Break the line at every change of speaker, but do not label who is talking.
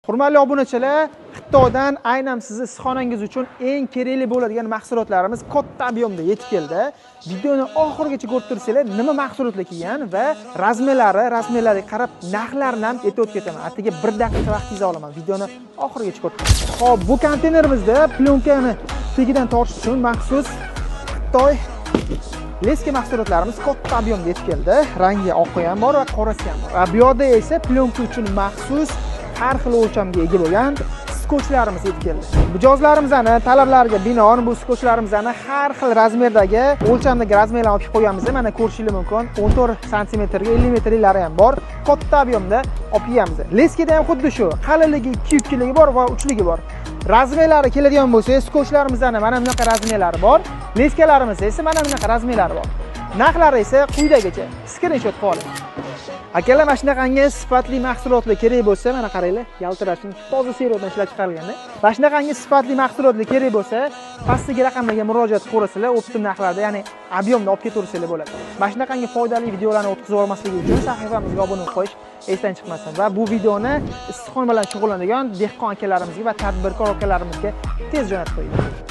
Hurmatli obunachilar, Xitoydan aynan sizni issiqxonangiz uchun eng kerakli bo'ladigan mahsulotlarimiz katta объемda yetib keldi. Videoni oxirigacha ko'rib tursanglar, nima mahsulotlar kelgan va razmerlariga qarab narxlarini ham aytib o'tib ketaman. Atigi 1 daqiqa vaqtingizni olaman. Videoni oxirigacha ko'rib turing. Xo'p, bu konteynerimizda plyonkani tagidan tortish uchun maxsus Xitoy leska mahsulotlarimiz katta объемda yetib keldi. Rangi oqi ham bor va qorasi ham bor. Bu yerda esa plyonka uchun maxsus har xil o'lchamga ega bo'lgan skochlarimiz yetib keldi. Mijozlarimizni talablariga binoan bu skochlarimizni har xil razmerdagi o'lchamdagi razmerlarni olib qo'yganmiz. Mana ko'rishingiz mumkin, 14 santimetrga 50 metrliklari ham bor. Katta объемda olib kelganmiz. Leskada ham xuddi shu, qalinligi 2-ligi bor va 3ligi bor. Razmerlari keladigan bo'lsa, skochlarimizni mana bunaqa razmerlari bor. Leskalarimiz esa mana bunaqa razmerlari bor. Narxlari esa quyidagicha. Skrinshot qilib oling. Akalar, mana shunaqangi sifatli mahsulotlar kerak bo'lsa, mana qaranglar, yaltirashning toza seriyadan ishlab chiqarilganda. Mana shunaqangi sifatli mahsulotlar kerak bo'lsa, pastdagi raqamlarga murojaat qilasizlar, optim narxlarda, ya'ni объемda olib ketaversanglar bo'ladi. Mana shunaqangi foydali videolarni o'tkazib olmasligi uchun sahifamizga obuna bo'lib qo'yish esdan chiqmasin va bu videoni issiqxona bilan shug'ullanadigan dehqon akalarimizga va tadbirkor akalarimizga tez jo'natib qo'ying.